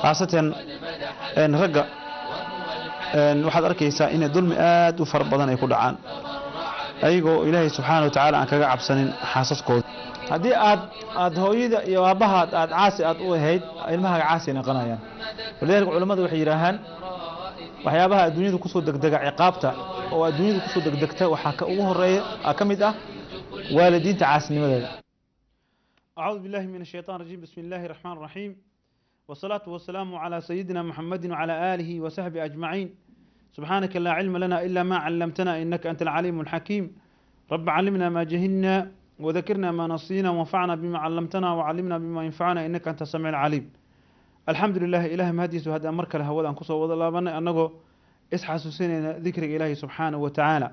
Khaasatan ragga waxaad arkaysaa inay dulmi aad u fara badan ay ku dhacaan, ayagoo Ilaahay subxaana wa tacaala aan kaga cabsanin xaasaskooda. Haddii aad hooyada iyo aabbahaad aad caasi aad u ahayd, ilmahaaga caasi ay noqonayaan. Walidaalika culimmadu waxay yidhaahaan waxyaabaha adduunyada kusoo degdega, ciqaabta oo adduunyada kusoo degdegta, waxaa ka ugu horeeya ka mid ah waalidiinta caasinimadeeda. أعوذ بالله من الشيطان الرجيم. بسم الله الرحمن الرحيم، والصلاة والسلام على سيدنا محمد وعلى آله وصحبه أجمعين. سبحانك لا علم لنا إلا ما علمتنا إنك أنت العليم الحكيم. رب علمنا ما جهلنا وذكرنا ما نسينا وانفعنا بما علمتنا وعلمنا بما ينفعنا إنك أنت السميع العليم. الحمد لله، إله mahadiisu hadda mar kale hawada aan kusoo wada laabanay annagoo isxasuusinayna dikriga Ilaahi subxaanahu wa tacaala.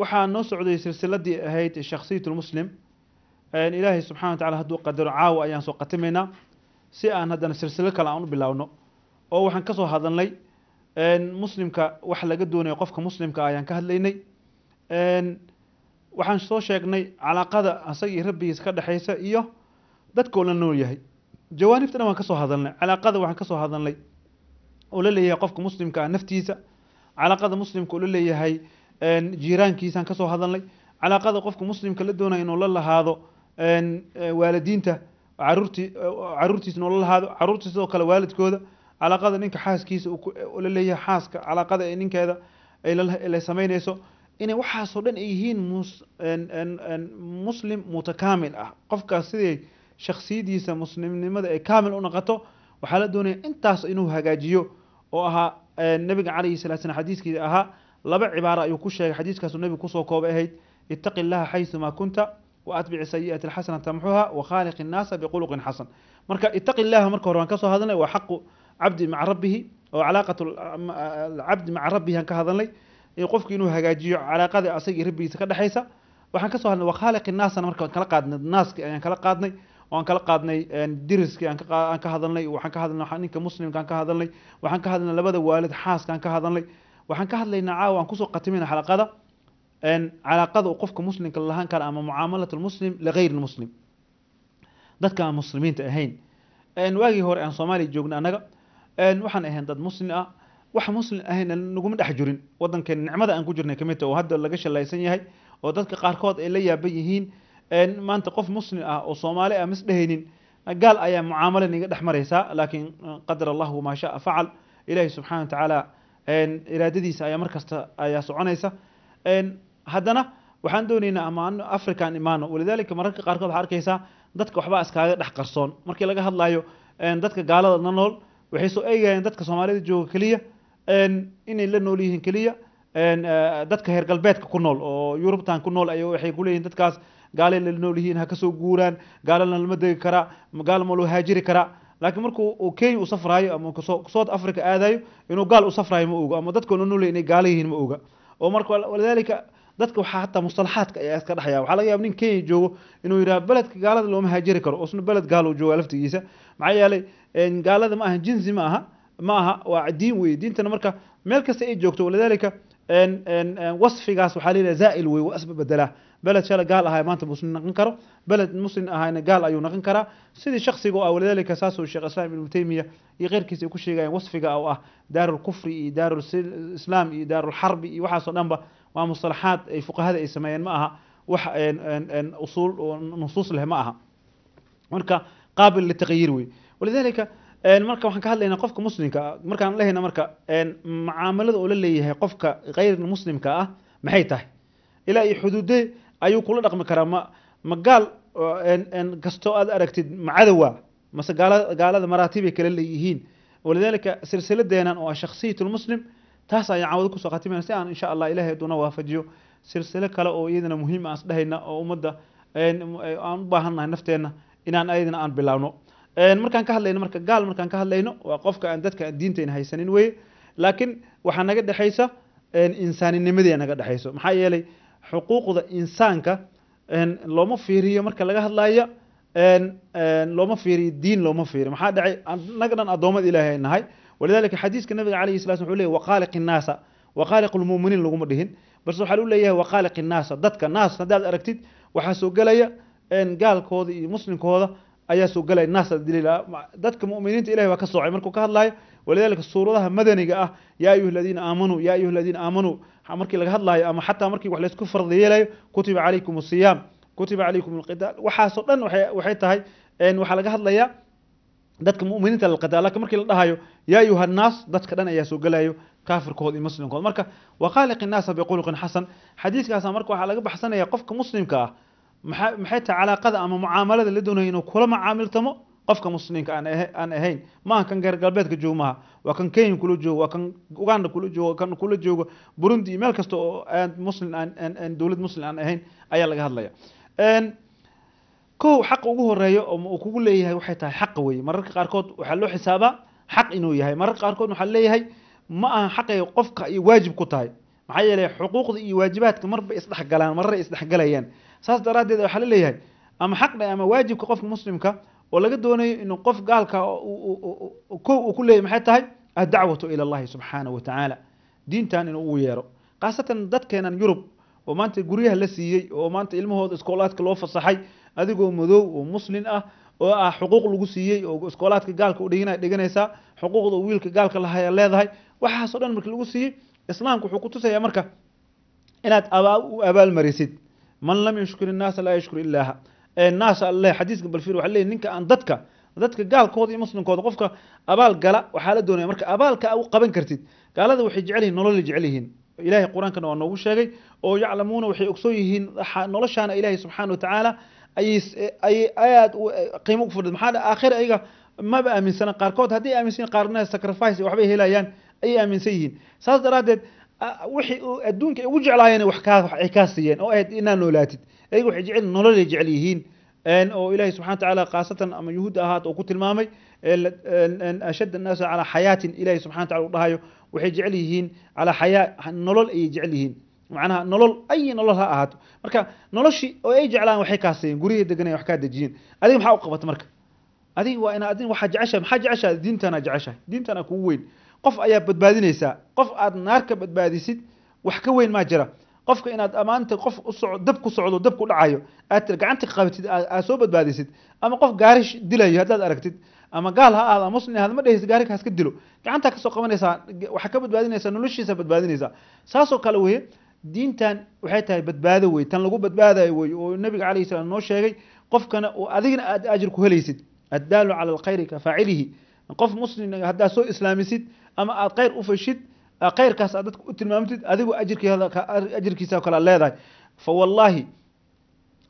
Waxaa noo socday silsiladii ahayd shakhsiyat lmuslim. Ilaahay subxana wa tacala hadduu qadaro, caawa ayaan soo qatimaynaa si aan haddana silsilo kale aan u bilaawno, oo waxaan kasoo hadalnay muslimka wax laga doonayo, qofka muslimka ayaan ka hadlaynay. Waxaan soo sheegnay calaaqada asaga iyo rabbigiisa ka dhexaysa iyo dadka oo la nool yahay. Jawaanibta dhan waan kasoo hadalnay. Calaaqada waxaan kasoo hadalnay oo la leeyahay qofka muslimka ah naftiisa, calaaqada muslimka oo la leeyahay jiiraankiisaan kasoo hadalnay, calaaqada qofka muslimka la doonaya inuu la lahaado waalidiinta, caruurtii, caruurtiisa inuu la lahaado, caruurta sidoo kale waalidkooda, calaaqada ninka xaaskiisa uu la leeyahay, xaaska calaaqada ay ninkeeda ay la samaynayso, inay waxaasoo dhan ay yihiin muslim mutakaamil ah. Qofkaas siday shakhsiyadiisa muslimnimada ay kaamil u noqoto, waxaa la doonaya intaas inuu hagaajiyo, oo ahaa nabiga calayhi salatu salam xadiiskiisa ahaa laba cibaaro ayuu ku sheegay. Xadiiskaasuu nabigu kusoo koobay ahayd: "Ittaqi llaha xayثuma kunta وأتبع السيئة الحسنة تمحها وخالق الناس بخلق حسن." Marka ittaqi llaha marka hore waan kasoo hadalnay, waa xaqu cabdi maca rabbihi oo calaaqatu alcabdi maca rabbihi aan ka hadalnay, iyo qofku inuu hagaajiyo calaaqada asaga iyo rabbigiisa ka dhexaysa. Waxaan kasoo hadalnay wakhaaliq innaasana. Marka kala qaadnay naaski ayaan kala qaadnay oo aan kala qaadnay diriskii aan ka hadalnay. Waxaan ka hadalnay ninka muslimka aan ka hadalnay, waxaan ka hadalnay labada waalid, xaaska aan ka hadalnay. Waxaan ka hadlaynaa caawa aan kusoo qatimayna xalaqada calaaqada uu qofka muslimka lahaan kara ama mucaamalat lmuslim ligayr muslim, dadka aan muslimiinta ahayn. Waagii hore aan Soomaaliya joogna, annaga waxaan ahayn dad muslim ah, wax muslim ahayna naguma dhex jirin. Waddankeena nicmada aan ku jirnay kamid tahay oo hadda laga shalaysan yahay oo dadka qaarkood ay la yaaban yihiin. Maanta qof muslim ah oo Soomaali ah mis dhehaynin gaal ayaa mucaamalo niga dhex maraysaa, laakiin qadar allahu maa shaa facal. Ilaahi subxana wa tacaala iraadadiisa ayaa markasta ayaa soconaysa. Haddana waxaan doonaynaa ama aan African imaano. Walidaalika mararka qaarkood waxaa arkaysaa dadka waxbaa iskaaga dhex qarsoon. Markii laga hadlayo dadka gaalada la nool, waxay soo eegayaan dadka Soomaalida jooga keliya inay la nool yihiin keliya dadka reer galbeedka ku nool oo Yurubtan ku nool ay waxay ku leeyihiin dadkaas gaalay la nool yihiin, ha kasoo guuraan, gaalana lama degi karaa, gaal ma loo haajiri karaa. Laakiin markuu uu Kenya u safraayo ama South Africa aadayo, inuu gaal u safraayo ma oga, ama dadka la nool inay gaalo yihiin ma oga. Oo marka walidaalika dadka waxaa hataa mustalaxaadka ayaa iska dhexyaa. Waxaa laga yaaba nin Kenya joogo inuu yidhaha beledka gaalada looma haajiri karo, oo isna beled gaal uu jooga laftigiisa. Maxaa yeelay gaalada ma aha jinsi, ma aha, waa diin wey. Diintana marka meel kasta ay joogto, walidaalika wasfigaas waxaa la yidhaha zaa'il wey, waa isba bedelaa. Beled shalay gaal ahay maanta muslim noqon karo, beled muslim ahayna gaal ayuu noqon karaa, sidii shaksiga oo ah. Walidaalika saasuu Sheekh Islaam Ibnu Taymiya iyo keyrkiisa ay ku sheegayaan wasfiga oo ah daarulkufri iyo daarulislaam iyo daarulxarbi iyo waxaasoo dhanba waa mustalaxaad ay fuqahada ay sameeyeen, ma aha wax usuul oo nusuus leh ma aha. Marka qaabil litaqyir wey. Walidaalika marka waxaan ka hadlaynaa qofka muslimka ah. Markaan lehayna marka mucaamalada uu la leeyahay qofka غayr muslimka ah maxay tahay? Ilaa iyo xuduudee ayuu kula dhaqmi karaa? Ma gaal oo, kastoo aad aragtid ma cadowa, mase gaalada maraatibay kala leeyihiin? Walidaalika silsiladeenan oo ah shakhsiyat lmuslim, taas ayaan caawado kusoo khatimayna si aan insha Allah Ilahay hadduu na waafajiyo silsilo kale oo iyadana muhiim aan isdhehayna oo ummadda aan u baahannahay nafteenna inaan ayadana aan bilaawno. Markaan ka hadlayno marka gaal, markaan ka hadlayno, waa qofka aan dadka aan diintayna haysanin weye, laakiin waxaa naga dhexaysa insaaninimadii naga dhexayso. Maxaa yeelay xuquuqda insaanka looma fiiriyo marka laga hadlayo looma fiiriyo diin, looma fiiriyo. Maxaa dhacay? Annaga dhan addoommada Ilaahay ay nahay. Walidaalika xadiiska nabiga calayhi salatu wuxuu leeyahy waqaaliq innaasa waqaaliq lmuuminiin laguma dhihin, balse waxaa lagu leeyahay waqaaliq innaasa. Dadka naas haddaad aragtid, waxaa soo gelaya gaalkooda iyo muslimkooda. ayaa soo galaya, naas dilila dadka mu'miniinta Ilahay waa ka soocay markuu ka hadlayo. Walidaalika suuradaha madaniga ah, yaa ayuha aladiina aamanuu, yaa ayuha aladiina aamanuu markii laga hadlayo, ama xataa markii wax laysku fardi yeelayo, kutiba calaykum asiyaam, kutiba calaykum alqitaal, waxaasoo dhan waxay tahay waxaa laga hadlayaa dadka mu'miniinta lilqitaal. Laakiin markii la dhahayo yaa ayuha annaas, dadka dhan ayaa soo gelayo, kaafirkooda iyo muslimkooda. Marka waqaaliq innaasa biquluqin xasan, xadiiskaasa marka waxaa laga baxsanaya qofka muslimka ah maxay tahay calaaqada ama mucaamalada la doonayo inuu kula macaamiltamo qofka muslimka aan ahayn. Maaha kan reer galbeedka joogo, maaha, waa kan Kenya kula joogo, waa kan Uganda kula joogo, kan kula joogo Burundi iyo meel kasta oo aan muslim aan dowlad muslim aan ahayn ayaa laga hadlaya. Kow, xaqa ugu horeeyo oo uu kugu leeyahay waxay tahay xaqa weeye. Mararka qaarkood waxaa loo xisaabaa xaq inuu yahay, mararka qaarkood waxaa leeyahay ma aha xaqay qofka iyo waajib ku tahay. Maxaa yeelay xuquuqda iyo waajibaadka marba isdhexgalaan, marar isdhexgalayaan. Saas daraaddeed waxaa la leeyahay ama xaqdha ama waajibka qofka muslimka oo laga doonayo inuu qof gaalka kow uu ku leeyahay maxay tahay? Addacwatu ila Allahi subxaanahu wa tacaala, diintan inuu ugu yeero, khaasatan dadkeenan Yurub oo maanta guryaha la siiyey, oo maanta ilmahooda iskoolaadka loo fasaxay, adigoo madow oo muslin ah oo ah xuquuq lagu siiyey oo iskoolaadka gaalka u dhiganaysaa, xuquuqda wiilka gaalka lahaya leedahay, waxaasoo dhan markii lagu siiyey, islaamku wuxuu ku tusayaa marka inaad u abaalmarisid. Man lam yashkur innaasa laa yashkur ilaaha naas alle. Xadiiska balfir waxa leeyahy ninka aan dadka gaalkooda iyo muslimkooda qofka abaal gala, waxaa la doonaya marka abaalka u qaban kartid. Gaalada waxay jecel yihiin nololay jecel yihiin. Ilahay qur-aankana waa noogu sheegay oo yaclamuuna, waxay ogsoon yihiin noloshaana Ilaahay subxaana wa tacaala ayay aad qiimo ugu fadhid. Maxaa aakhira ayaga maba aaminsana qaarkood, hadday aaminsan qaarna sacrifice waxbay helayaan ayay aaminsan yihiin. Saas daraaddeed wixii adduunka ay ugu jeclaayeen wax kaa ay kaa siiyeen oo ahayd inaad noolaatid. Ayaga waxay jecel nololay jecel yihiin, oo Ilahi subxana wa tacaala khaasatan ama yuhuudda ahaat oo ku tilmaamay ashadd annaasa calaa xayaatin. Ilahi subxana wa tacala u dhahayo waxay jecel yihiin calaa xayaa, nolol ayay jecel yihiin, macnaha nolol ay nolol ha ahaato. Marka noloshii oo ay jeclaan waxay kaa siiyeen, guryihii deganay wax kaa dejiyeen, adiga maxaa u qabata? Marka adiga waa inaa adiga waxaa jeceshahay, maxaa jeceshahay? Diintana jeceshahay, diintana kugu weyn. Qof ayaa badbaadinaysaa, qof aad naar ka badbaadisid wax ka weyn maa jira. Qofka inaad amaanta qof u soco dab ku socdo, dab ku dhacayo, aad gacanta qabatid, aad soo badbaadisid, ama qof gaari dilayo haddaad aragtid, ama gaal ha ahaado ama muslim ahaado, ma dhehaysid gaari kaas ka dilo, gacantaa kasoo qabanaysaa, waxaa ka badbaadinaysaa noloshiisa, badbaadinaysaa. Saasoo kale weye diintan waxay tahay badbaado wey, tan lagu badbaadayo wey oo nabiga calayhi salaam noo sheegay, qofkana oo adigna aad ajir ku helaysid. Addaalu cala alkhayri ka faacilihi. Qof muslim haddaad soo islaamisid ama aad khayr u fashid, khayrkaas aad dadka u tilmaamtid, adigu ajirkiisa kale aad leedahay. Fa wallahi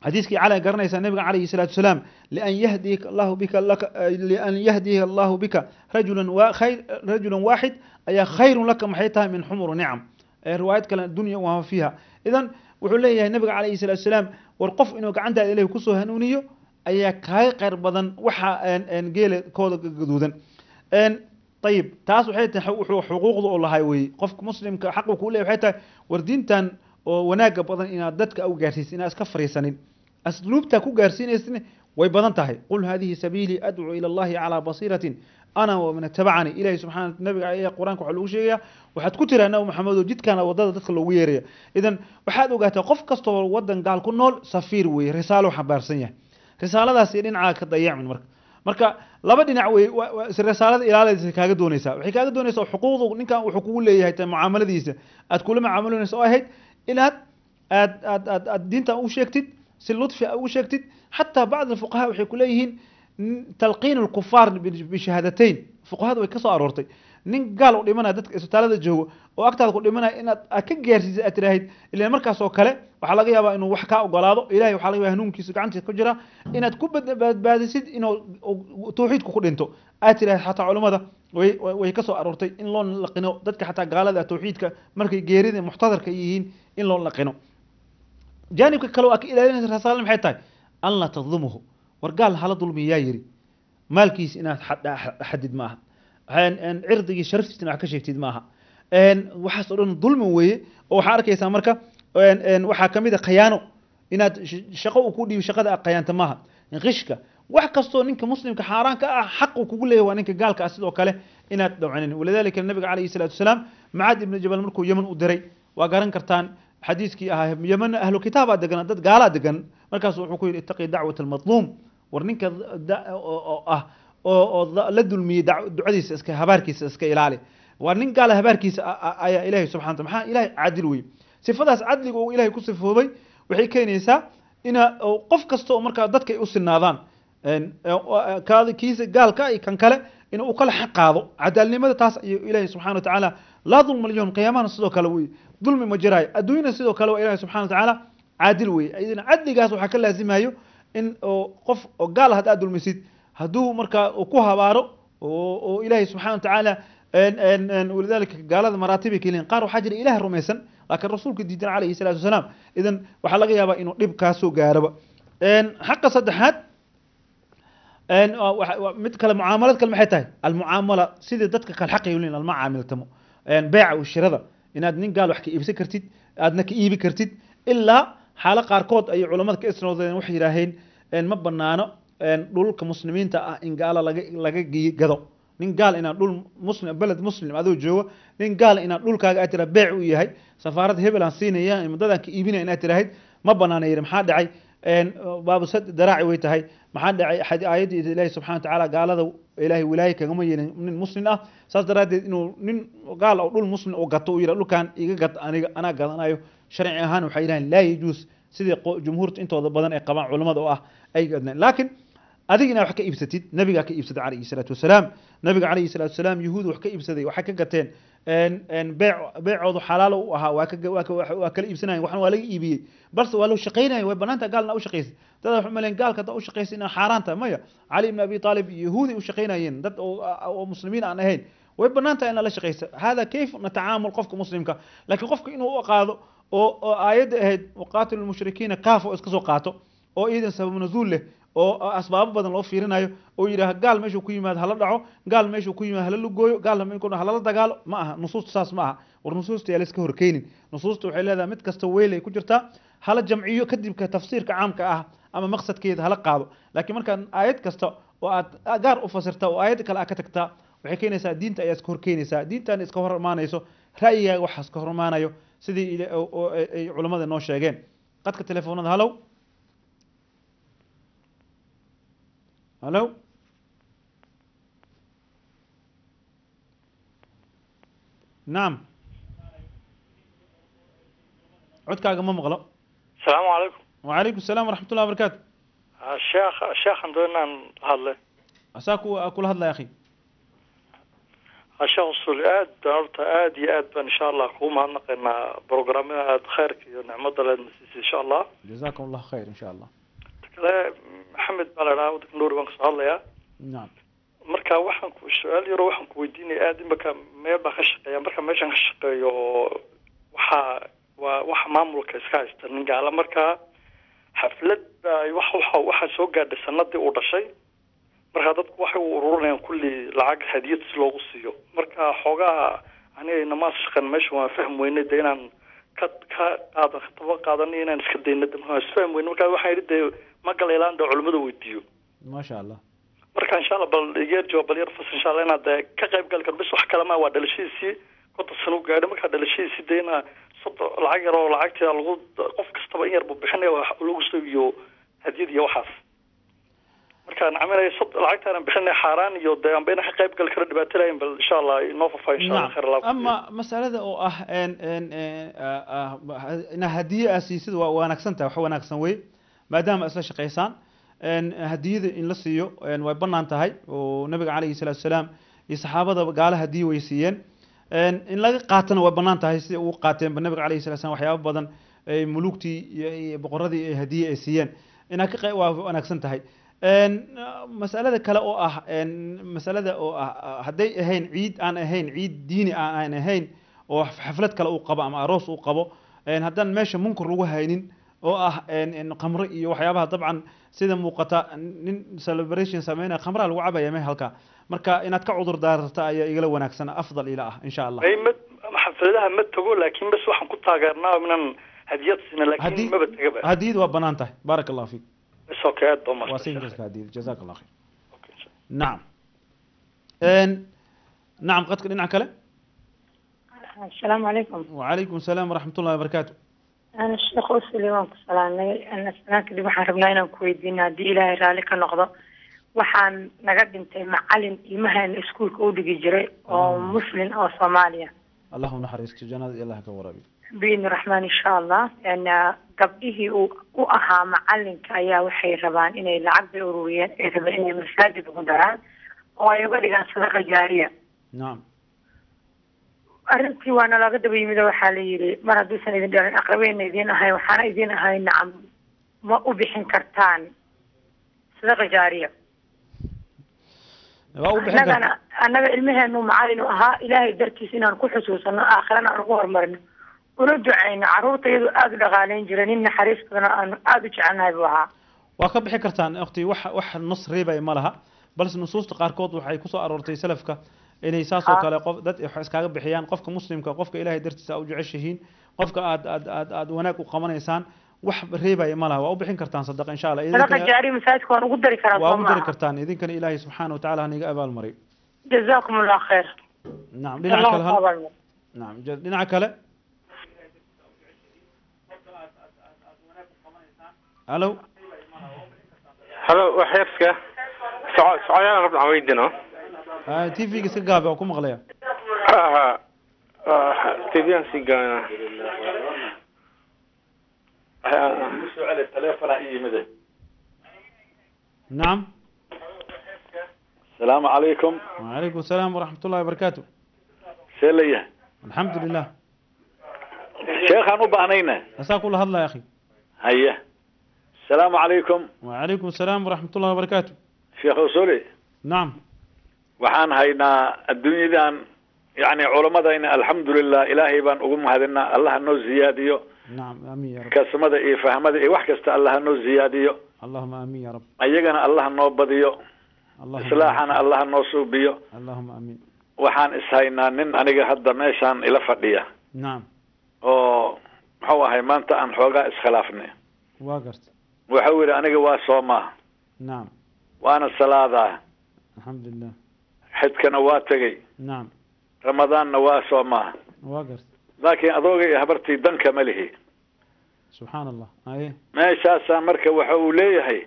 xadiiskii cala garanaysaa nabiga calayhi salaatu wasalaam, lian yahdiyaka Allahu bika laka, lian yahdiya Allahu bika rajulan wa khayr, rajulan waaxid ayaa khayrun laka maxay tahay min xumur nicam. Riwaayad kale dunya wama fiiha. Idan wuxuu leeyahay nabiga calayhi salaatu wasalaam, war qof inuu gacantaada Ilahi kusoo hanuuniyo ayaa kaaga khayr badan waxa geela kooda gaduudan. Ayib, taas waxay tahay wuxuu xuquuqda u lahay weye qofka muslimka xaqu kuu leeyahy waxay tahay war diintan oo wanaagga badan inaad dadka u gaarsiisid, inaad iska fariisanin. Asluubtaa ku gaarsiinaysidna way badan tahay. Qul hadihi sabiilii adcuu ila Allahi calaa basiiratin ana waman itabacani. Ilahi subxana nabiga ayaa qur-aanka waxaa lagu sheegaya, waxaad ku tiraa Nabi Maxamed oo jidkaana wadada dadka loogu yeeraya. Idan waxaad ogaataa qof kastoo wadan gaal ku nool safiir weeye, risaalo xambaarsan yahay, risaaladaasi dhinacaa ka dayacmin. Marka laba dhinac wey risaalada ilaalaysa kaaga doonaysaa, waxay kaaga doonaysaa xuquuqdu ninkan wuxuu kugu leeyahay ta mucaamaladiisa aad kula mucaamalanaysa oo ahayd inaad aad aad aad aad diintan u sheegtid, si lutfi a ugu sheegtid. Xataa bacd alfuqaha waxay kuleeyihiin talqiin alkufaar bishahaadateyn, fuqahada way ka soo aroortay nin gaal u dhimanaya dadka isbitaalada joogo oo agtaada ku dhimanaya inaad aad ka gaarsiisay, aad tiraahid ilaan markaas oo kale waxaa laga yaabaa inuu wax kaa ogolaado. Ilahay waxaa laga yaabaa hanuunkiisa gacantiisa ku jira inaad ku badbaadisid inuu tawxiidku ku dhinto aad tiraahid. Xataa culimada way ka soo aroortay in loo laqino dadka xataa gaalada tawxiidka markay geerida muxtadarka yihiin in loo laqino. Jaanibka kale oo aad ka ilaalinaysa rasaalada maxay tahay? An laa tadlumuhu. War gaal hala dulmiyaa yiri, maalkiisa inaad xadid maaha, cirdigii sharaftiisana wax ka sheegtid maaha, waxaas oo dhan dulmi weeye. Oo waxaa arkaysaa marka waxaa kamid a khayaano, inaad shaqo uu ku dhiibo shaqada aad khayaanta maaha, qishka, wax kastoo ninka muslimka xaaraan ka ah xaq uu kugu leeyahay waa ninka gaalka ah sidoo kale inaad dhowcanin. Walidalika nabiga calayhi salaatu wasalaam Macaad ibnu Jabal markuu Yemen u diray, waa garan kartaan xadiiskii ahaa, Yemen ahlu kitaabaa degan, dad gaalaa degan, markaasu wuxuu ku yidhi ittaqi dacwat almadluum. War ninka oo ah oo la dulmiyey ducadiisa iska, habaarkiisa iska ilaali. Waa nin gaala habaarkiisa ayaa Ilaahay subxana wataala, maxaa Ilahay caadil wey. Sifadaas cadliga uu Ilahay ku sifoobay waxay keenaysaa ina qof kasta oo markaa dadka ay u sinaadaan, kiisa gaalka iyo kan kale inuu kala xaq qaado. Cadaalnimada taas ayuu Ilaahay subxana watacaala, laa dulma alyawm. Qiyaamahana sidoo kale wey, dulmi ma jiraayo. Adduunyana sidoo kale waa Ilahay subxana watacaala caadil wey. Idan cadligaas waxaa ka laazimayo in oo qof oo gaal haddaad dulmisid, hadduu markaa uu ku habaaro oo Ilaahay subxana watacaala. Walidalika gaalada maraatibay keliyin. Qaar waxaa jira Ilaah rumaysan laakiin rasuulka diidan calayhi salaatu wasalaam. Idan waxaa laga yaabaa inuu dhib kaasoo gaaraba. Xaqa saddexaad, mid kale, mucaamalad kale maxay tahay? Almucaamala sidii dadka kale xaqay leeyihin lama caamiltamo. Beeca shirada, inaad nin gaal wax ka iibsan kartid, aadna ka iibi kartid, ilaa xaalo qaarkood ayay culamada ka isnoodeen. Waxay yidhaaheen ma banaano dhulka muslimiinta ah in gaala laga gado. Nin gaal inaad dhul muslim, beled muslim adoo joogo, nin gaal inaad dhulkaaga aad tiraa beec u yahay, safaarad hebel aan siinaya, muddadaan ka iibinaya inaad tirahayd ma banaana. Yidhi maxaa dhacay? Baabu sad daraaci way tahay. Maxaa dhacay? Aayaddii Ilaahi subxana watacaala gaalada Ilaahay wilaaye kagama yeelin nin muslim ah. Saas daraaddeed inuu nin gaal oo dhul muslim uu gato, uu yidha dhulkan iga gad, aniga anaa gadanayo, sharci ahaan waxay yidhahdeen laa yajuus, sidii jumhuurta intooda badan ay qabaan culamada oo ah ay gadneen. Laakiin adiga inaad wax ka iibsatid, nabigaa ka iibsaday calayhi salaatu wasalaam. Nabiga calayhi salaatu wasalaam yuhuud wax ka iibsaday, waxay ka gateen, beecoodu xalaal u ahaa, waa kala iibsanayen, waxna waa laga iibiyey, balse waa loo shaqaynaya. Way banaanta gaalna u shaqaysay. Dad waxu maleen gaalka haddaa u shaqaysay inaan xaaraan tahay. Maya, Cali ibn Abi Taalib yahuuday u shaqaynayeen, dad oo muslimiin aan ahayn. Way banaan tahay in lala shaqaysa. Hada kayf natacaamul qofka muslimka. Laakiin qofka inuu u qaado oo aayadda ahayd waqaatilu lmushrikiina kaaf oo iska soo qaato, oo iidan sabab nazuul leh oo asbaabo badan loo fiirinayo, oo yidhaah gaal meeshuu ku yimaado hala dhaco, gaal meeshuu ku yimaado hala lugooyo, gaal halala dagaalo, ma aha. Nusuusta saas ma aha. War nusuusta yaa la iska horkeenin. Nusuusta waxay leedahay mid kasta weylay ku jirtaa, hala jamciyo, kadibka tafsiirka caamka ah ama maqsadkeeda hala qaado. Laakiin markaa aayad kasta oo aad gaar u fasirta oo aayad kale aad ka tagtaa, waxay keenaysaa diinta ayaa iska horkeenaysaa, diintaana iska hor imaanayso ra'yigaaga waxa iska hor imaanayo, sidii ay culammada noo sheegeen. Qadka telefoonada, halow halo. Nacam, codkaaga ma maqlo. Asalaamu calaykum. Wacalaykum asalaam waraxmat ullahi wabarakaatu. Sheekh, sheekhan doonaan hadle. Asaa ku kula hadlaya akhi. Sheekh Usul, aad baan horta aad iyo aad baan insha Allah kugu mahadnaqaynaa programmada aad khayrka iyo nicmada leed nasiisay insha Allah. Jazakum Allah khayr insha Allah. Kale Maxamed baa la dhahaa, waddanka Nuuri baan kasoo hadlayaa. Nacam. Marka waxaan ku su-aal yaro waxaan ku weydiinaya, aad imaka meel baan ka shaqeeya. Marka meeshaan ka shaqeeyo waxaa waa waxa maamulka iska haysta nin gaala. Marka xaflad baa waxaa soo gaadhay sanadii uu dhashay. Marka dadku waxay u ururinayaan kulli lacag hadiyad si loogu siiyo. Marka xoogaa aniga namaas shaqan meesha waan fahmi weynay dee inaan ka qaadan taba qaadanay inaan iska dayna, marka isfahmi weyne. Marka waxaan yidhi dee ma galaylaan dee culimada weydiiyo. Maasha Allah. Marka insha Allah bal igeer jawaab, bal yar fas insha Allah inaad ka qayb gali karto. Bis wax kale ma waa dhalashadiisii 50 sano u gaadhay. Marka dhalashadiisii dee ina soddon lacag yar oo lacagtii lagu qof kastaba in yar buu bixinaya wax lagu soo iyo hadiyad iyo waxaas. Marka caminaya lacagtaan bixinaya xaaraan iyo dee anba inaan ka qayb gali karo dhibaato lahayn, bal insha Allah inoo faahfaahin insha Allah khayr Allah. Ama masalada oo ah ina hadiye aa siisid waa wanaagsan tahay, wax wanaagsan wey, maadaama isla shaqaysaan hadiyada in la siiyo way banaan tahay, oo nabiga calayhi salaatu wasalaam iyo saxaabada gaala hadiye way siiyeen. In laga qaatana way banaan tahay, sida ugu qaateenba nabiga calayhi salatu wasalaam waxyaabo badan ay muluugtii iyo boqoradii ay hadiye ay siiyeen. Inaad ka waa wanaagsan tahay. Masalada kale oo ah, masalada oo ah hadday ahayn ciid aan ahayn ciid diini aan ahayn oo xaflad kale uu qabo ama aroos uu qabo, haddaan meesha munkar lagu haynin oo ah khamro iyo waxyaabaha, dabcan sida muuqata nin celebration sameynaya khamraa lagu cabaya me halka, marka inaad ka cudur daarata ayaa igala wanaagsan, afdal ila ah insha Allah. Xafladaha ma tago, laakiin bas waxaan ku taageernaa inaan hadiyad siina, laakiin maba tagaba. Hadiyad waa banaan tahay. Baaraka Allah fiik. Bas okay, aad baa waa siin kartaa hadiyad. Jazaak Allah khayr. Nacam nacam, qadka dhinaca kale. Asalaamu calaykum. Wacalaykum asalaam waraxmat ullahi wabarakaatu. Ana Sheekh Usuli waan ku salaamay. Ana salaanka dib waxaan rabnaa inaan ku weydiino haddii Ilaahay raalli ka noqdo. Waxaan naga dhintay macalin ilmaheena iskuulka u dhigi jiray oo muslim oo Soomaaliya. Allahu naxariisto, jannada Allah ka waraabiyo. Biidni raxmaan insha Allah. Gabdhihii uu u ahaa macalinka ayaa waxay rabaan inay lacag bay ururiyeen, ay rabaan inay masaajid ugu daraan oo ay uga dhigaan sadaqa jaariya. Nacam. Arrintii waana laga daba yimid oo waxaa la yidhi mar hadduusan idin dhalin, aqrabeyna idiin ahayn, waxaana idiin ahayn, nacam, ma u bixin kartaan sadaqa jaariya. Waa u bixin karta. Annagana annaga ilmaheenu macalin u ahaa, Ilaahay dartiis inaan ku xusuusano, aakhirana aan ugu horumarino, una ducayno. Carruurta iyadu aada u dhaqaaleyn jiray, nin naxariis badan oo aanu aada u jecelnahay buu ahaa. Waa ka bixi kartaan ukhti, wax nus reebay ma laha, balse nusuusta qaarkood waxay kusoo aroortay salafka inay saas oo kale qof dad wax iskaga bixiyaan. Qofka muslimka, qofka Ilaahay dartiisa aad u jeceshihiin, qofka aad wanaag u qabanaysaan, wax reebaya ma laha. Waa u bixin kartaan sadaqa insha Allah. Sadaqa jaariya masaajidka waan ugu dari karaa? Waa soo ugu dari maaha kartaan. Idinkana Ilaahay subxaana wa tacaala haniga abaalmariyo. Jazaakum Allah khayr. Nacam, dhinaca Allah kale ku hal abaalmariyo. Nacam, dhinaca kale, halo. Halo, waxyarska socoyaan rabna aan weydiino. TV-ga iska gaabi, oo ku maqlaya. Aha, TV aan sii gaana. Soo celi telefonaa ii yimide. Nacam. Asalaamu calaykum. وعليكم السلام ورحمة الله وبركاته. See la yahay? الحمد لله. Sheekhaan u baahnayna. Asaa kula hadla ya akhi. Haye, asalaamu calaykum. وعليكم السلام ورحمة الله وبركاته. Sheekh Usuli. نعم. Waxaan haynaa adduunyadan, yani culamadayna, alxamdulilah, Ilaahay baan ugu mahadinaa, Allaha noo ziyaadiyo. نعم، آمين يا رب. Kasmada iyo fahmada iyo wax kasta Allaha noo ziyaadiyo. اللهم آمين يا رب. Ayagana Allaha noo badiyo. اللهم islaaxana Allaha noo suubiyo. اللهم آمين. Waxaan ishaynaa nin aniga hadda meeshaan ila fadhiya oo muxuu ahay maanta aan xoogaa iskhilaafnay. Waa garta. Wuxuu yidhi aniga waa soomaa, waana salaadaa, الحمد لله. Xidkana waa tegey, ramadaanna waa soomaa, Waa garta. laakiin adooga iyo habartii danka ma lihi. سبحان الله، aye. Meeshaasaa marka waxa uu leeyahay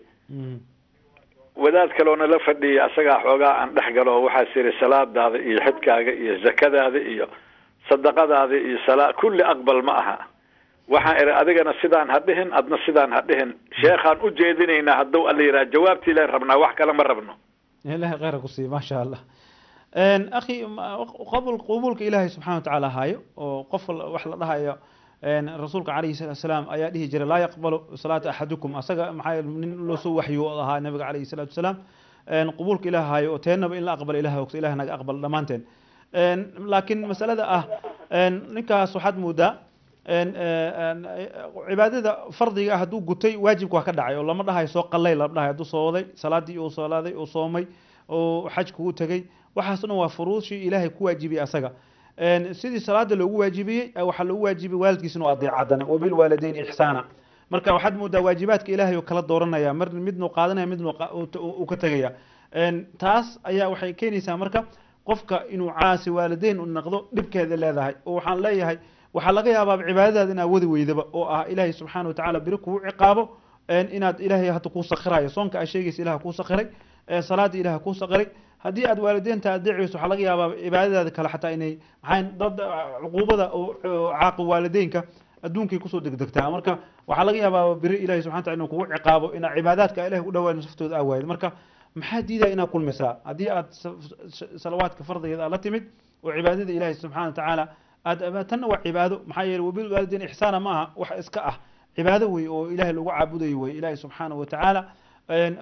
wadaad kaloona la fadhiyay, asagaa xoogaa aan dhex galo, waxaas yidhi salaadaada iyo xidkaaga iyo zakadaada iyo sadaqadaada iyo salaa kulli aqbal ma aha. Waxaan idhi adigana sidaan ha dhihin, adna sidaan ha dhihin, sheekhaan u jeedinaynaa hadduu Alla yidhaha, jawaabtii leen rabnaa, wax kale ma rabno. Ilaahay khayr ku siiyo, maasha Allah. Akhi, qabul qubulka Ilaahay subxaana wa tacaala haayo oo qof wax la dhahayo. Rasuulka calayhi salaatu wasalaam ayaa dhihi jiray laa yaqbalu salaata axadukum, asaga maxaa yeelay nin loo soo waxyo ahaa nabiga calayhi salaatu wasalaam. Qubulka Ilaah haayo oo teennaba in la aqbalo Ilaah ogto, Ilaah naga aqbalo dhammaanteen. Laakiin masalada ah ninkaas waxaad moodaa cibaadada fardiga ah hadduu gutay, waajibka waa ka dhacay oo lama dhahayo soo qalay, lama dhahayo. Hadduu soo waday salaadii, uu salaaday, uu soomay oo xajku u tegey, waxaas dhan waa furuushii Ilaahay ku waajibiyey asaga. Sidii salaada loogu waajibiyey waxaa loogu waajibiyey waalidkiisa inuu adeeco haddana, wabilwaalidayni ixsaana. Marka waxaad moodaa waajibaadka Ilaahay uu kala dooranaya, mar midnuu qaadanaya, midnuu uu ka tegaya. Taas ayaa waxay keenaysaa marka qofka inuu caasi waalideyn u noqdo, dhibkeeda leedahay. Oo waxaan leeyahay waxaa laga yaabaa cibaadadaada inaad wadi weydaba oo ah Ilaahay subxaana wa tacaala beri kugu ciqaabo. Inaad Ilaahay hadda kuu sakhirayo soonka aad sheegaysa, Ilaah kuu sakhiray, salaada Ilaah kuu sakhiray, haddii aad waalideynta adeecayso waxaa laga yaabaa cibaadadaada kale xataa inay maxay dad cuquubada oo caaqi waalideynka adduunkay kusoo degdegtaa. Marka waxaa laga yaabaa beri Ilahay subxana wataala inuu kugu ciqaabo inaad cibaadaadka Ilahay u dhawaan naftooda aa waayid. Marka maxaa diidaya inaad kulmisaa haddii aad salawaadka fardigeeda aad la timid oo cibaadada Ilahay subxaana wa tacaala aad tanna waa cibaado, maxaa yeelay wabilwaalideyn ixsaana ma aha wax iska ah, cibaado wey oo Ilahay lagu caabudayo wey, Ilahay subxaana wa tacaala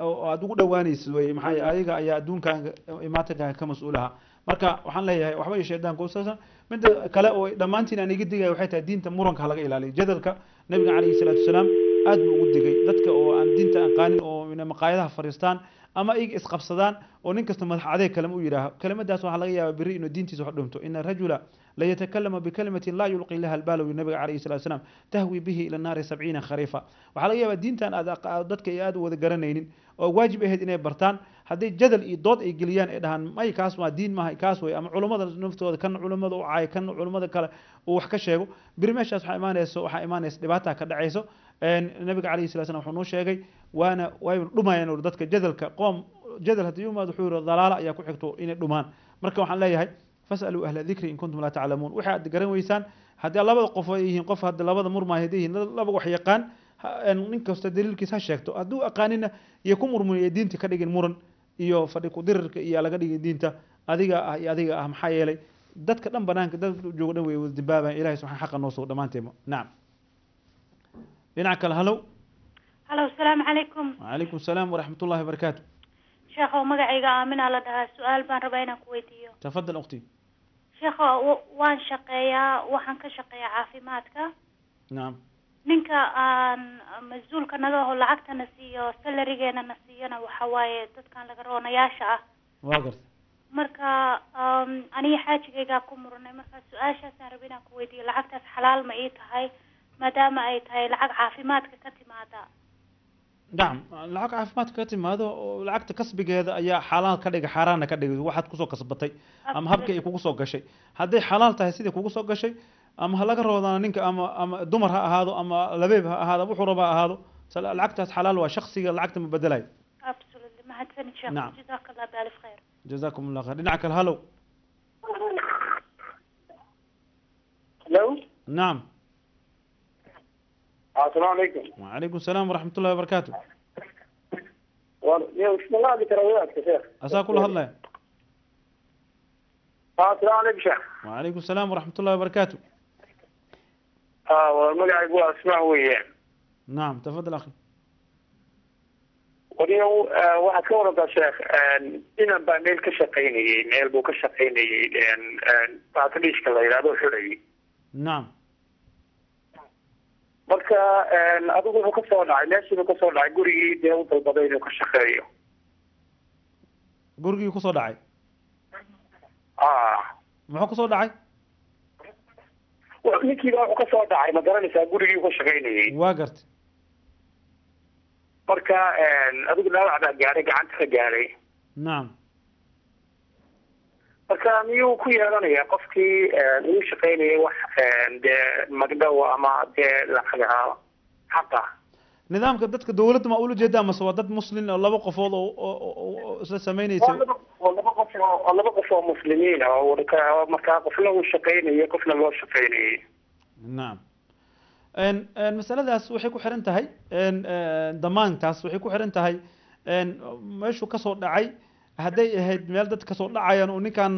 oo aad ugu dhowaanaysid wey, maxaa yeelay ayaga ayaa adduunkaaga imaatankaaga ka mas-uulaha. Marka waxaan leeyahay waxba iyo shaydaanka usaasan. Midda kale oo dhammaantiin aan iga digaya waxay tahay diinta muranka ha laga ilaaliyo, jadalka. Nabiga calayhi salaatu wasalaam aad buu ugu digay dadka oo aan diinta aqaanin oo inay maqaayadaha fadhiistaan ama iyaga isqabsadaan oo nin kasta madax adeeg kalema u yidhaaho. Kelimadaas waxaa laga yaabaa beri inuu diintiisa wax dhunto. Ina rajula la yatakallama bikalimatin laa yulqi laha albaal, nabiga calayhi salatu wasalaam, tahwi bihi ila naari 70 khariifa. Waxaa laga yaabaa diintan aad dadka ay aad u wada garanaynin oo waajib ahayd inay bartaan, Hadday jadal iyo dood ay geliyaan, ay dhahaan may kaas waa diin maaha kaas wey, ama culummada naftooda kan culummada u caayo, kan culummada kale uu wax ka sheego, beri meeshaas waxaa imaanaysa dhibaata ka dhacayso. Nabiga calayhi salatu slam wuxuu noo sheegay waana way dhumayaan ur dadka jadalka qoom jadal haddii umaad, wuxuu yihi dalaala ayaa ku xigto inay dhumaan. Marka waxaan leeyahay فاسألوا أهل الذكر إن كنتم لا تعلمون. Waxay aad garan weysaan haddii labada qof ay yihiin, qof hadda labada murmaayo hadday yihiin laba wax yaqaan, nin kasta daliilkiis ha sheegto. Hadduu aqaanina iyo ku murmun iyo diinta ka dhigin muran iyo fadhi ku-dirirka iyo laga dhigin diinta adiga ah iyo adiga ah, maxaa yeelay dadka dhan banaanka dad jooga dhan way wada dambaabayan. Ilahay subxaan xaqa noo sugo dhammaanteema. Nacam, dhinaca kale, halow. Halo, asalaamu calaykum. وعليكم السلام ورحمة الله وبركاته. Sheekhow, magacayga Aamina la dhahaa. Su-aal baan rabaa inaan ku weydiiyo. تفضل أختي. Sheekhow, waan shaqeeyaa, waxaan ka shaqeeyaa caafimaadka. Ninka aan mas-uulka naga aho lacagtana siiyo, salarygeena na siiyona, waxa waaye dadkan laga roonayaasha ah. Waa garta. Marka aniga xaajigaygaa ku muranay. Marka su-aashaasaan raba inaan ku weydiiyo: lacagtaas xalaal ma ii tahay, maadaama ay tahay lacag caafimaadka ka timaada? Nacam, lacag caafimaadka ka timaado oo lacagta kasbigeeda ayaa xalaal ka dhiga, xaaraanna ka dhigay waxaad kusoo kasbatay ama habka ay kugu soo gashay. Hadday xalaal tahay sidii kugu soo gashay, ama ha laga roodana ninka ama dumar ha ahaado ama labeeb ha ahaado, wuxuu raba ha ahaado, lacagtaas xalaal waa, shaksiga lacagta ma bedelayo. Absolutely, mahadsanid sheekh. جزاك الله بألف خير. جزاكم الله خير. Dhinaca kale, halow. Hello. Nacam. السلام عليكم. وعليكم السلام ورحمة الله وبركاته. بسم الله عليك يا شيخ. Asaa kula hadlaya. السلام عليكم شيخ. وعليكم السلام ورحمة الله وبركاته. Magacaygu waa Ismaan weeyaan. نعم، تفضل أخي. Wariyow, waxaad ka warantaa sheekh, inan baa meel ka shaqaynayay, meel buu ka shaqaynayay baataliishka la yidhahdo xidhayay. Marka adigu wuxuu kasoo dhacay meeshiibuu kasoo dhacay gurigii, dee u dalbaday inuu ka shaqeeyo. Gurigii kusoo dhacay? Muxuu kusoo dhacay? Ninkiiba wuxuu kasoo dhacay, ma garanaysaa, gurigii ka shaqaynayay. Waa gartay. Marka adigu dhaawac baa gaadhay, gacanta ka gaadhay. Marka miyuu ku yeelanayaa qofkii uu shaqaynayay wax dee magdhow ama dee lacagaha xaqa? Nidaamka dadka dawladda ma ula jeedaa mase waa dad muslin oo laba qofood oo isla samaynaysa? Waa laba qof oo muslimiin ah oo markaa qofna uu shaqaynayay, qofna loo shaqaynayay. Nacam, masaladaas waxay ku xiran tahay damaantaas waxay ku xiran tahay meeshuu kasoo dhacay. Hadday ahayd meel dad kasoo dhacayaan oo ninkan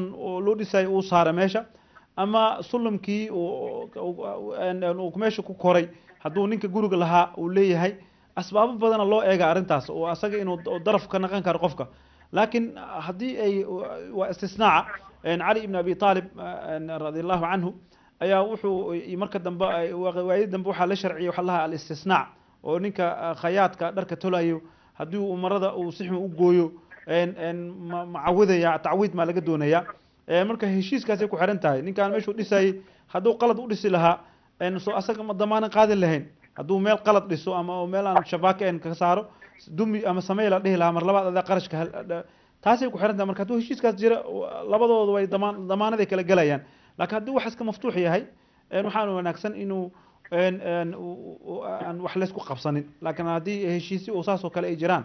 loo dhisayo uu saara meesha ama sulamkii uu meesha ku koray, hadduu ninka guriga lahaa uu leeyahay, asbaabo badana loo eega arrintaas oo asaga inuu daraf ka naqan karo qofka. Laakiin haddii ay waa istisnaaca, Cali ibn Abi Aalib رضي الله عنه ayaa wuxuu marka dambe, waayadii dambe, waxaa la sharciyay waxa lahaa الاستصناع, oo ninka khayaadka dharka tolayo haddii uu marada uu si xun u gooyo, ma macawidaya, tacwiid maa laga doonaya. Marka heshiiskaasay ku xiran tahay. Ninkaan meeshuu dhisayay hadduu qalad u dhisi lahaa, soo asaga ma damaanan qaadin lahayn? Hadduu meel qalad dhiso ama meel aan shabaaka en ka saaro, dumi ama samey la dhihi lahaa mar labaad, adaa qarashka taasay ku xiran tahay. Marka hadduu heshiiskaas jira, labadooda way damaanaday kala gelayaan. Laakiin haddii wax iska maftuux yahay, waxaan wanaagsan inuu aan wax laysku qabsanin. Laakiin haddii heshiisyo uu saas oo kale ay jiraan,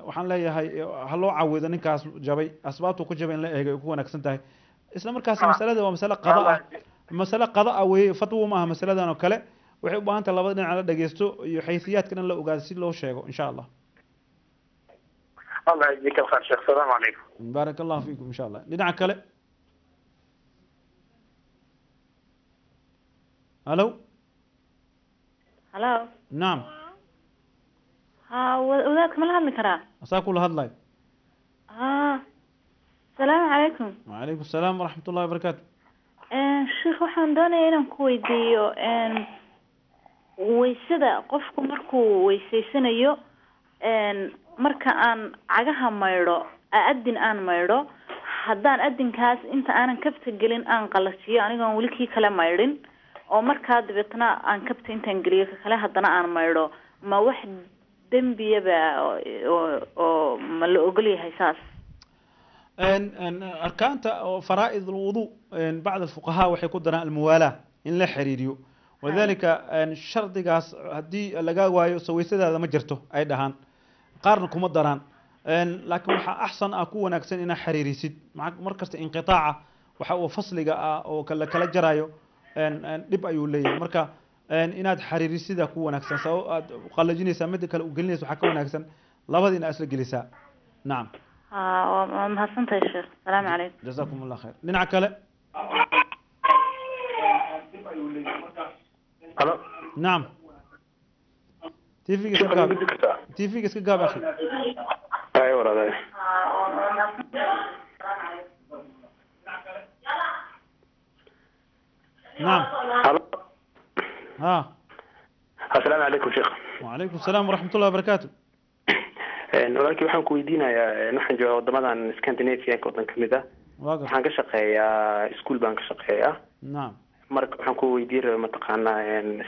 waxaan leeyahay ha loo cawido ninkaas jabay, asbaabtuu ku jabay in la eegay ay ku wanaagsan tahay. Isla markaas masalada waa masale qada ah, masale qada ah weeye, fatwo ma aha. Masaladan oo kale waxay u baahan tahay labada dhinac la dhageysto iyo xaysiyaadka dhan la ogaado si loo sheego, insha Allah. الله يجزيك الخير شيخ، السلام عليكم. بارك الله فيكم ان شاء الله. Dhinaca kale, halo. Halo. Nacam. Ha, wadaadka ma la hadli karaa? Asaa kula hadlayo. Ha, asalaamu calaykum. وعليكم السلام ورحمة الله وبركاته. Sheekh, waxaan doonaya inaan ku weydiiyo waysada. Qofku markuu weysaysanayo, marka aan cagaha maydho, adin aan maydho, haddaan adinkaas inta aanan kabta gelin aan qalajiyo anigoon weli kii kale maydhin, oo markaa dabeetna aan kabta intaan geliyo ka kale haddana aan maydho, ma wax dembiyaba oo ma la ogol yahay saas? Arkaanta faraa'id alwudu bacd alfuqahaa waxay ku daraan almuwaalaa in la xiriiriyo, walidaalika shardigaas haddii laga waayo sawaysadaada ma jirto ay dhahaan, qaarna kuma daraan, laakiin waxaa axsan ah ku wanaagsan inaad xiriirisid. Mar kasta inqitaaca waxa uu fasliga ah oo kala kala jarayo dhib ayuu leeyahay. Marka inaad xiriirisida ku wanaagsan, sabab aad qalajinaysaa midda kale u gelinaysa waxaa ka wanaagsan labada inaad isla gelisaa. Nacam. Waa mahadsantahay sheekh. Asalaamu calaykum. Jazakum allah khayr. Dhinaca kale. Halo. Nacam. TV-ga iska gaab, TV-ga iska gaab akhi. Ay walaalahay. نعم. هلو. ها. السلام عليكم شيخ. وعليكم السلام ورحمة الله وبركاته. Walaalkii waxaan ku weydiinayaa, waxaan joogaa wadamadan Scandinavian-ka wadan kamid ah. Waxaan ka shaqeeyaa iskuul baan ka shaqeeyaa. Nacam. Marka waxaan ku weydiin rabaa mataqaanaa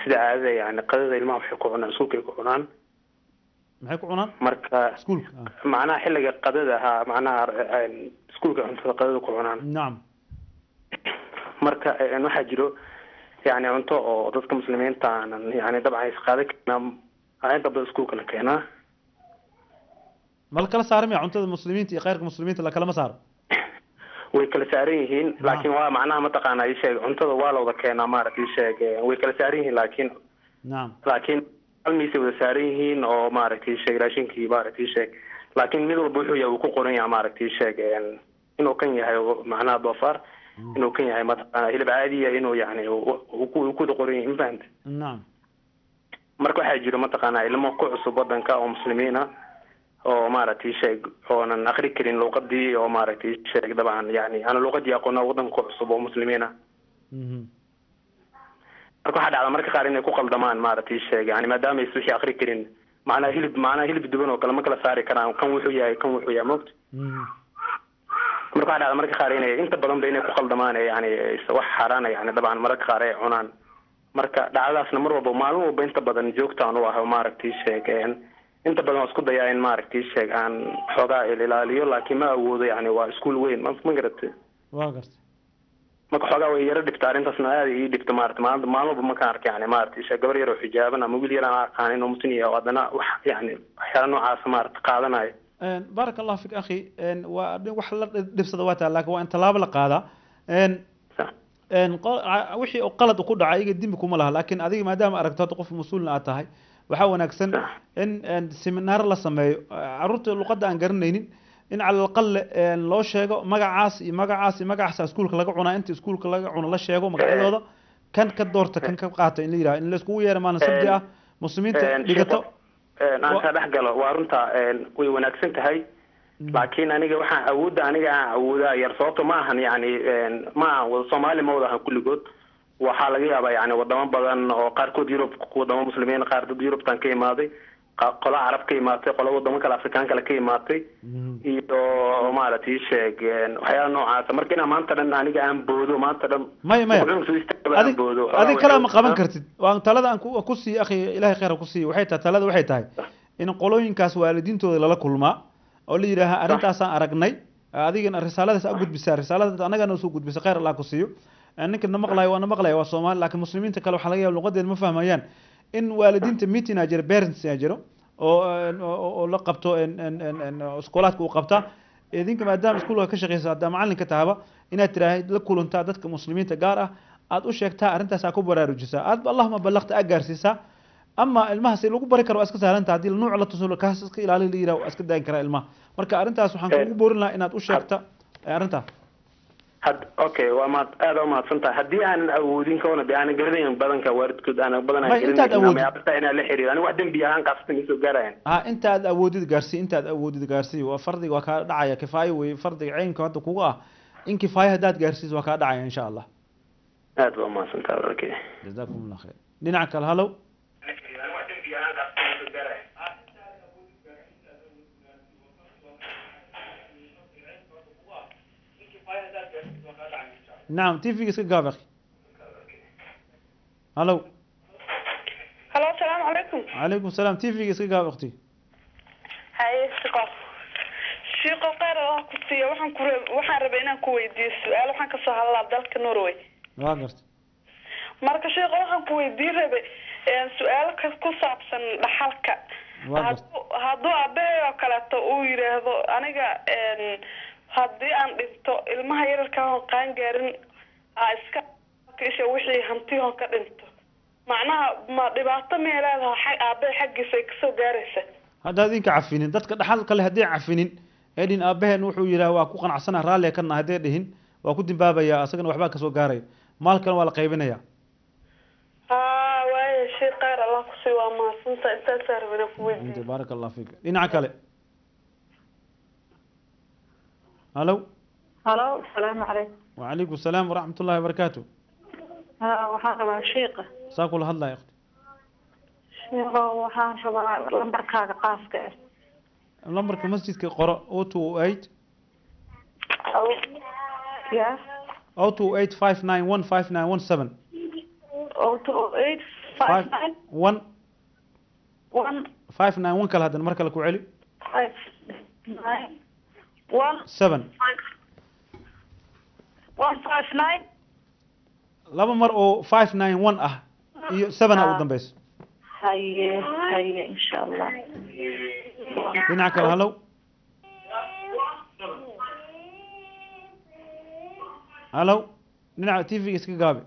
sida caadada yani qadada ilmaha waxay ku cunaan iskuulka ay ku cunaan. Maxay ku cunaan? Marka iskuulka macnaha xilliga qadada ha macnaha iskuulka cuntada qadada ku cunaan. Nacam. Marka waxaa jiro yani cunto oo dadka muslimiinta aanan yani dabcan isqaada keenaa inta badan iskuulka la keenaa. Ma la kala saara miya cuntada muslimiinta iyo khayrka muslimiinta lakalama saaro? Way kala saaran yihiin, laakiin waa macnaha mataqaanaa ii sheeg cuntada waa la wada keenaa maaragta ii sheeg way kala saaran yihiin, laakiin nacam laakiin hal miisay wada saaran yihiin oo maaragta ii sheeg raashinkii maaragta ii sheeg, laakiin mid walba wuxuu yahay uu ku qoran yahay maaragta ii sheeg inuu kan yahay macnaha doofaar, inuu kan yahay mataqaanaa hilib caadiya, inuu yani uu ku wada qoran yahay, ma fahamte? Nacam. Marka waxaa jiro mataqaanaa ilmo ku cusub wadanka oo muslimiin ah oo maaragtay sheeg oonan akhri karin luuqadii oo maaragtay sheeg dabcan yani ana luuqadii aqoona wadanka ku cusub oo muslimiin ah. Marka waxaa dhacda marka qaar inay ku qaldamaan maaragtay sheeg yani maadaama aysan wixii akhri karin macnaha hilib duban oo kale ma kala saari karaan kan wuxuu yahay kan wuxuu yahay moogta. Marka waxaa dhacda marka qaar inay inta badan ba inay ku qaldamaan yani wax xaaraana yani dabcan mararka qaar ay cunaan. Marka dhacdadaasna mar walba maalin walba inta badan joogtaan u ah maaragtay sheeg inta badan waa isku dayaa in maaragtay sheeg aan xoogaa ilaaliyo, laakiin ma awoodo yani waa iskuul weyn ma garatay? Waa gartay. Marka xoogaa way yaro dhibta arrintaasna aad ii dhibta maaragtay maalin walba markaan arka yani maaragtay sheeg gabar yar oo xijaaban ama wiil yar aan aqaanin oo muslim yahay oo haddana wax yani waxyaala noocaas maaragtay qaadanayo. Baaraka allahu fik akhi. Waa wax la dhibsada waa taa, laakiin waa in tallaabo la qaadaa. Wixii oo qalad ku dhacay iyaga dembi kuma laha, laakiin adiga maadaama aragto hadda qof mas-uulna aad tahay waxaa wanaagsan in seminaar la sameeyo carruurta luqadda aan garanaynin in cala alaqal loo sheego magacaas iyo magacaas iyo magacaas iskuulka laga cunaa, inta iskuulka laga cuno la sheego magacyadooda, kan ka doorta kan ka qaata in la yidhaha, in la iskugu yeero maalin sabti ah muslimiinta dhigato. Aan ka dhex galo waa runta way wanaagsan tahay, laakiin aniga waxaan awoodda aniga aan awoodaa yar, sababto ma ahan yani ma ahan wada Soomaali ma wada ahan kulligood. Waxaa laga yaabaa yani wadamo badan oo qaarkood Yurub wadamo muslimiin qaar dad Yurubtan ka imaaday, qola Carab ka imaatay, qola wadamo kale Afrikaan kale ka imaatay iyo maaragtay sheeg waxyaala noocaasa. Marka inaan maanta dhan aniga aan boodo maanta dhan maya adig kale ma qaban kartid. Waa talada aan ku siiyo akhi, ilaahay khayr ha ku siiyo. Waxay tahay talada waxay tahay in qolooyinkaas waalidiintooda lala kulmaa oo la yidhaaha arrintaasaan aragnay, adigana risaaladaas a gudbisaa, risaaladaas annagana soo gudbisa, khayr allah ku siiyo. Ninka na maqlayo waa na maqlaya waa Soomaali, laakiin muslimiinta kale waxaa laga yaaba luqadeeda ma fahmayaan. In waalidiinta meeting aa jiro, parents aa jiro oo la qabto iskoolaadka uu qabta. Idinka maadaama iskuulka ka shaqeysa haddaa macalinka tahaba inaad tiraahid la kulantaa dadka muslimiinta gaar ah, aad u sheegtaa arrintaas, aad ku baraarujisaa, aad allahuma ballaqta aad gaarsiisaa. Ama ilmaha si lagu bari karo waa iska sahlan tahay, haddii nuuc la tuso kaas iska ilaali la yidhaha waa iska daayin karaa ilmaha. Marka arrintaas waxaan kugu boorin lahaa inaad u sheegta arrintaa. Okay, waa mahad aad u mahadsan tahay. Haddii aanan awoodin kaona dee aanan garanayn badanka waalidkood aanan badan aan garanayn inaan la xiriiro aniga wax dembi ahaan qaasatan isoo gaarayaan. Inta aad awoodid gaarsii, inta aad awoodid gaarsii. Waa fardiga waa kaa dhacaya, kifaayo wey fardiga ceynka hadda kuga ah, in kifaayo haddaad gaarsiiso waa kaa dhacaya insha allah. Aad baa umahadsan tahay walaalkay. Jazakum allah khayr. Dhinaca kale halow. نعم TV iska gaab akhi. Halo. Halo, assalaamu calaykum. Calaykum salaam. TV iska gaab akhti. Shiiqo khayr Allah ku siiyo. Waxaan rabay inaan ku weydiiyo su'aal. Waxaan ka soo hadlaa dalka Norway. Waa gartay. Marka shiiqo waxaan ku weydiin rabay su'aal ku saabsan dhaxalka. Hadduu aabbahay oo kaleeto uu yidhaahdo aniga haddii aan dhinto ilmaha yararka oon qaan gaarin iska isha wixii hanti oon ka dhinto, macnaha ma dhibaato miyay leedahay aabbahay xaggiisa ay kasoo gaaraysa? Haddaad idinka cafinin dadka dhaxalka leh, hadday cafinin ee dhin aabaheen wuxuu yidhaha waa ku qanacsana raalliga ka nahay, hadday dhihin waa ku dimbaabaya, asagana waxbaa kasoo gaaraya, maalkana waa la qaybinaya. Waaya sheekh khayr Allah ku sii, waa mahadsanta, intaasaa rabina ku weydiiyo. Baaraka Allah fiik. Dhinaca kale, halo. Halo, asalaamu calaykum. Wacalaykum asalaam waraxmat ullahi wabarakaatu. Waxaan rabaa shiiqa. Saa kula hadlaya akhti. Shiiqo, waxaan rabaa lambarkaaga qaaska ah. Lambarka masjidka qoro, 028. Ya. 028 591 5917. 028 59 1 1 591 kale haddana mar kale ku celi. 591 7 1 5 9 laba mar oo 591 ah iyo 7 ugu dambeyso. Haye haye, insha Allah. Dhinaca kale, halow halow, dhinaca TV-ga iska gaabi.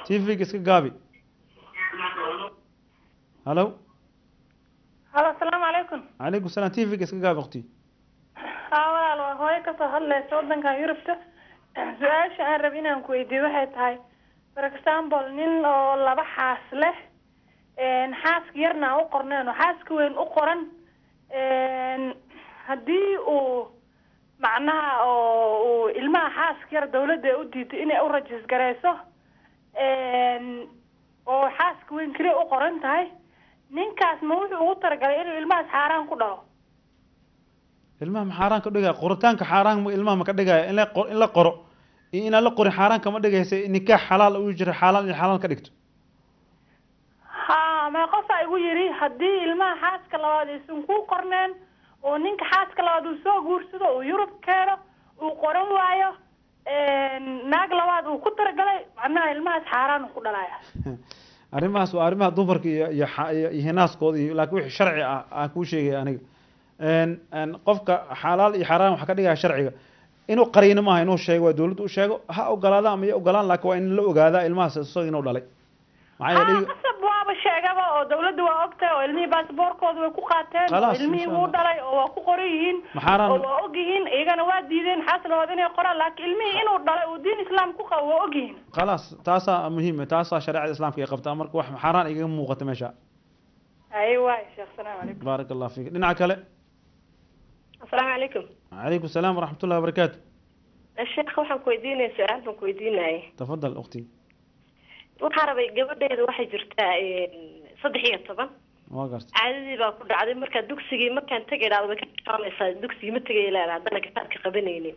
TV-ga iska gaabi. Halow. Halo, asalaamu calaykum. Calaykum salaam. TV-ga iska gaabi waqti. Haa walaal, waa hooyo kasoo hadlaysa wadankan Yurubta. Su-aasha aan rab inaan ku weydiiyo waxay tahay, for example, nin oo laba xaas leh, xaaska yarna aan u qorneen oo xaaska weyn u qoran, haddii uu macnaha oo uu ilmaha xaaska yar dawladda ay u diido inay u rajis gareyso oo xaaska weyn keliya u qoran tahay, ninkaas ma wuxuu ugu talagalay inuu ilmahaas xaaraan ku dhalo? Ilmaha ma xaaraan ka dhigaya? Qoritaanka xaaraan ilmaha ma ka dhigaya? In la qoro iyo inaan la qorin xaaraan kama dhigaysa. Nikaax xalaal uu jiro, xalaal in xalaal ka dhigto. Ha, ma qofaa igu yidhi haddii ilmaha xaaska labaad aysan kuu qorneen oo ninka xaaska labaad uu soo guursado uu Yurub keeno uu qoran waayo naag labaad uu ku talagalay, macnaha ilmahaas xaaraan uu ku dhalaya. Arrimahaas waa arrimaha dumarka iyo iyo iyo hinaaskooda iyo, laakiin wixii sharci ah aan kuu sheegaya aniga, qofka xalaal iyo xaaraan waxa ka dhigaya sharciga. Inuu qariino maaha, inuu sheego, waa dawladda u sheego, ha ogolaada ama ya ogolaan, laakiin waa in la ogaadaa ilmahaas isaga inuu dhalay. Maxaa yeelay qasab waaba sheegaba oo dawladda waa ogtahay oo ilmihii baasaboorkooda way ku qaateen oo ilmihii wuu dhalay oo waa ku qoran yihiin oo waa og yihiin, iyagana waa diideen xaas labaad inay qoraan, laakiin ilmihii inuu dhalay uu diin islaam ku qabo waa og yihiin. Khalaas, taasaa muhiim, taasaa shareecada islaamka ay qabtaa. Marka wax xaaraan igaga muuqata meesha. Ay waay sheekh, salaamu calaykum. Baaraka allah fiik. Dhinaca kale. Asalaamu calaykum. Calaykum salaam waraxmatullahi wabarakaatu. Sheekh, waxaan ku weydiinaya su-aal baan ku weydiinaya. Tafadal ukhti. Waxaan rabay gabadhayda waxay jirtaa 13. Waa gartay. Caadadii baa ku dhacday, markaa dugsigii markaan tegay dhacdo way ka xishoonaysaa, dugsigii ma tegay leedahay haddana kitaabka qabanaynin.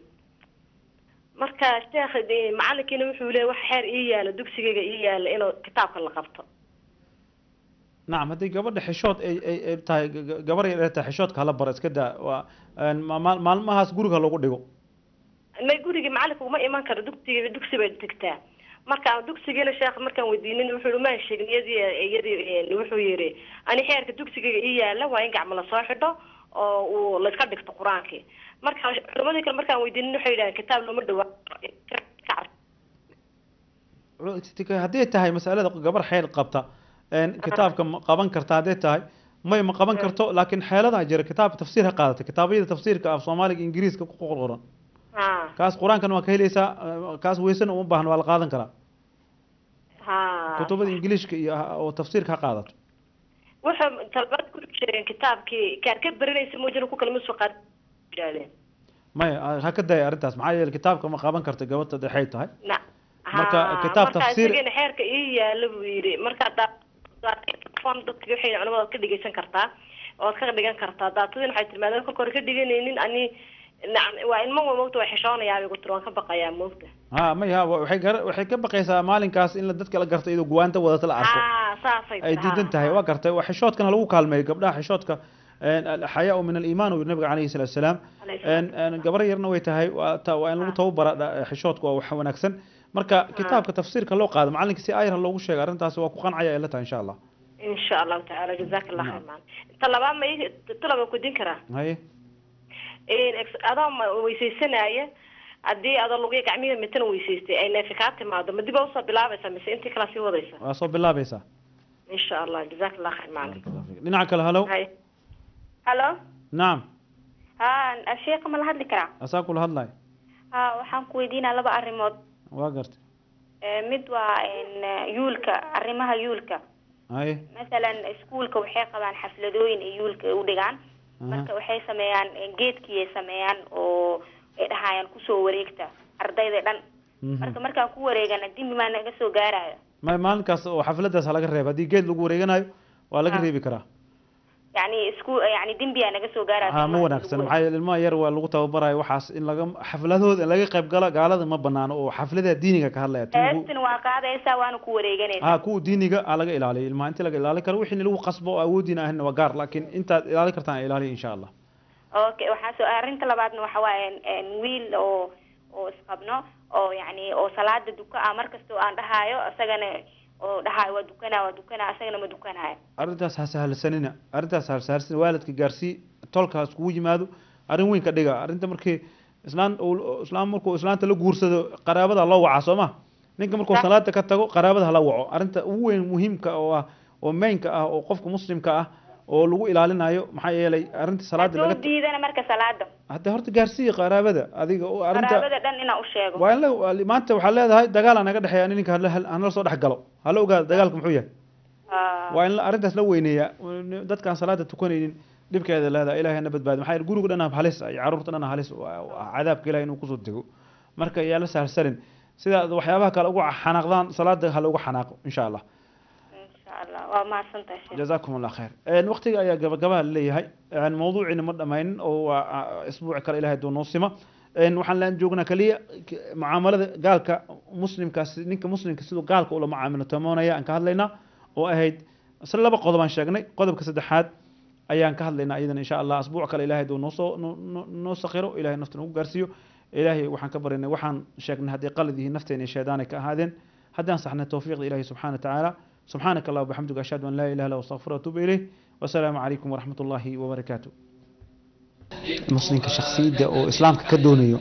Marka sheekh, macalinkiina wuxuu leeyahay wax xeer ii yaala dugsigayga ii yaala inuu kitaabka la qabto. Nacam, haddii gabadha xishood ay tahay, gabar yar ay tahay, xishoodka hala bara, iska daa. Waa maalmahaas guriga lagu dhigo. May gurigii macalinka uma iman karo, dugsigii dugsi bay tagtaa. Marka dugsigiina sheekh markaan weydiinin wuxuu yidhi maan sheegin iyadii, wuxuu yidhi ani xeerka dugsigayga ii yaala waa in gacmo lasoo xidho oo uu la iska dhigto qur-aankii. Marka culimadii kale markaan weydiinin waxay yidhahdeen kitaab looma dhawaa. Hadday tahay masalada gabar xeel qabta kitaabka ma qaban karta, hadday tahay may ma qaban karto, laakiin xeeladaha jira kitaab tafsiir ha qaadata, kitaabyada tafsiirka af Soomaaliga Ingiriiska ku qorqoran, kaas qur-aankan waa ka helaysaa, kaas weysana uma baahna, waa la qaadan karaa. Kutubada Ingiliishka iyo oo tafsiirka ha qaadato. Wuxuu talbaad ku sheegeen kitaabkii kaad ka baranaysa moojina ku kalama soo qaad yidhaahdeen. Maya, ha ka daya arrintaas, maxaa yeelay kitaabka ma qaban karta gabadha dhexay tahay. Marka kitaab tafsiir marka xeerka ii yaala buu yidhi. Marka telefoon dadka waxay culimada ka dhigaysan kartaa ood ka dhigan kartaa daatadina waxay tilmaadeen kolka hore ka dhiganaynin ani waa ilmo waa moogta waa xishoonayaa bay ku tiri, waan ka baqayaa moogta. Ha may ha waxay ka baqaysaa maalinkaas in dadka la garto iyadoo guwaanta wadata la arko. Saasay ay diidan tahay. Waa gartay. Waa xishoodkana lagu kaalmeeyo gabdhaha xishoodka alxayaau min aliimaan uu nabiga calayhi salaatu wasalaam. Gabar yarna way tahay, waa in lagu tababara xishoodka, waa wax wanaagsan. Marka kitaabka tafsiirka loo qaado macalinka si ayar loogu sheego arrintaas waa ku qancaya ay la tahay insha Allah. Insha Allahu tacaala jazaak Allah khayr. Macalin, talaba ma talaba ku din karaa? Haye. Adoo ma weysaysanaya haddii adoo lugiya gacmihi mitana weysaystay ay neefi kaa timaado ma dib aa usoo bilaabaysaa mise intii kala sii wadaysa? Waa soo bilaabaysaa insha Allah. Jazaak Allah khayr macalin. Dhinaca kale, halo. Halo. Nacam. Ha sheekha ma la hadli karaa? Asaa kula hadlayo. Ha waxaan ku weydiinaa laba arrimood. Waa gartay. Mid waa yuulka, arrimaha yuulka. Haye. Masalan iskuulka waxay qabaan xafladooyin ay yuulka u dhigaan. Marka waxay sameeyaan geedkii ay sameeyaan oo ay dhahayaan kusoo wareegta ardayda dhan. Marka markaan ku wareegana dembi maa naga soo gaarayo? May, maalinkaas oo xafladaas ha laga reeba. Haddii geed lagu wareeganayo waa laga reebi karaa. Yani isku yani dembiyaa naga soo gaarayo. Ha ma wanaagsan, maxaa yeele ilmaha yar waa lagu tababarayo waxaas in laga xafladahooda in laga qayb galo gaalada ma banaano oo xafladaha diiniga ka hadlaya. Heestan waa qaadaysaa waana ku wareeganaysaa. Ha kuwa diiniga ha laga ilaaliyo ilmaha inta laga ilaali karo. Wixii lagu qasbo oo awoodiina ahna waa gaar, laakiin intaad ilaali kartaan ilaaliya insha Allah. Okay, waxaa soo arrinta labaadna waxa waaye wiil oo isqabno oo yani oo salaada duka ah markastoo aan dhahaayo isagana oo dhahayo waa dukanaa waa dukanaa isagana ma dukanaayo. Arrintaas ha sahalsanina, arrintaas ha sahalsanina. Waalidka gaarsii, tolka ha iskugu yimaado, arrin weyn ka dhiga arrinta. Markii islaan islaam markuu islaanta la guursado qaraabada loo wacaa soo ma? Ninka markuu salaada ka tago qaraabada hala waco. Arrinta ugu weyn muhiimka oo ah oo mainka ah oo qofka muslimka ah oo lagu ilaalinayo, maxaa yeelay arrinta salaada laga diidana marka salaada hadda horta gaarsii qaraabada adiga oo arrinta qaraabada dhan inaa u sheego. Waa in la maanta waxaa leedahay dagaal aan naga dhexeeya ninka hala soo dhex galo, hala ogaado dagaalka muxuu yahay. Waa in arrintaas la weyneeyaa. Dadkaan salaada tukanaynin dhibkeeda leedahay, ilaahay na badbaadi. Maxaa yeelay guriga dhan halis ah iyo carruurta dhan halis cadaabka ilaahay inuu kusoo dego. Marka yaa la sahalsanin sida waxyaabaha kale ugu xanaaqdaan salaada ha loogu xanaaqo insha Allah. Waa mahadsantahay sheekh. Jazakum Allah khayr. Waqtiga ayaa gabagabaha leeyahay, mawduuciina ma dhammaynin oo waa isbuuc kale ilaahay duu noo sima. Waxaan laan joognaa kaliya mucaamalada gaalka muslimkaas, ninka muslimka siduu gaalka ula mucaamilo tamoonaya aan ka hadlaynaa oo ahayd isla laba qodob aan sheegnay. Qodobka saddexaad ayaan ka hadlaynaa iyadana insha Allah asbuuc kale ilaahay duu noosoo noo sakhiro, ilaahay nafta nagu gaarsiiyo. Ilaahay waxaan ka barinay waxaan sheegnay haddii qalad yihiin nafteena iyo shaydaanay ka ahaadeen, haddaan saxnay tawfiiqda ilaahay subxaana wa tacaala. سبحانك اللهم وبحمدك أشهد أن لا إله إلا أنت أستغفرك وأتوب إليه. والسلام عليكم ورحمة الله وبركاته. مسلمك شخصية أو إسلامك كدونيو.